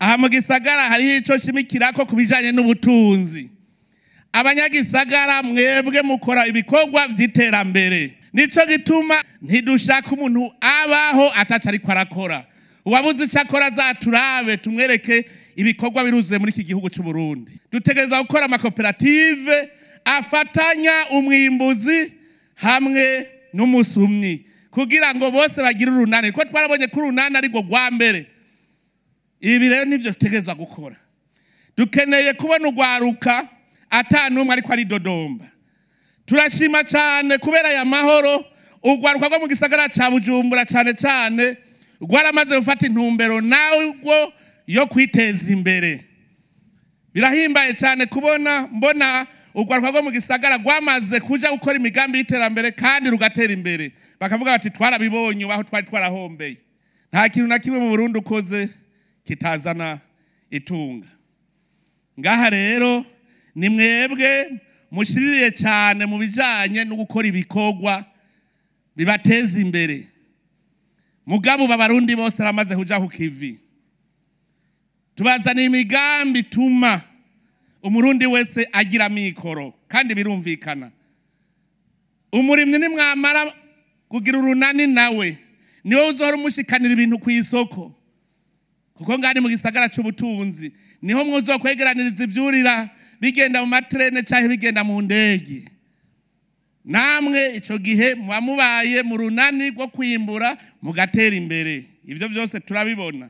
Aha mu gisagara hariho ico shimikirako ku bijanye n'ubutunzi. Abanyagisagara mwebwe mukora ibikorwa vy'iterambere, nico gituma ntidushaka umuntu abaho ataco ariko arakora. Uwabuze ico akora azaturabe tumwereke ibikorwa biruzuye muri iki gihugu c'u Burundi. Dutegereza gukora amakoperative afatanya umwimbuzi hamwe n'umusumyi kugira ngo bose bagire urunani, kuko twarabonye ko urunani arirwo rwa mbere. Ibi rero nivyo dutegerezwa gukora. Dukeneye kubona urwaruka ata n'umwe ariko aridodomba. Turashima cyane kubera aya mahoro, urwaruka rwo mu gisagara ca Bujumbura cane cane rwaramaze gufata intumbero narwo yo kwiteza imbere. Birahimbaye cyane kubona mbona urwaruka rwo mu gisagara rwamaze kuja gukora imigambi y'iterambere kandi rugatera imbere, bakavuga bati twarabibonye aho twari twarahombeye. Nta kintu na kimwe mu Burundi ukoze kitazana itunga. Ngaha rero ni mwebwe mushiririye cyane mu bijanye no gukora ibikorwa bibateza imbere. Mugabo b'Abarundi bose baramaze kuja ku kivi. Tubazaniye imigambi ituma umurundi wese agira mikoro kandi birumvikana. Umurimyi nimwamara kugira urunani nawe niwe uzohora umushikanira ibintu ku isoko, kuko ngani mu gisagara c'ubutunzi niho mwuzokwegeraniriza ivyurira bigenda mu matrene canke bigenda mu ndege. Namwe ico gihe muba mubaye mu runani rwo kwimbura mugatera imbere. Ivyo vyose turabibona.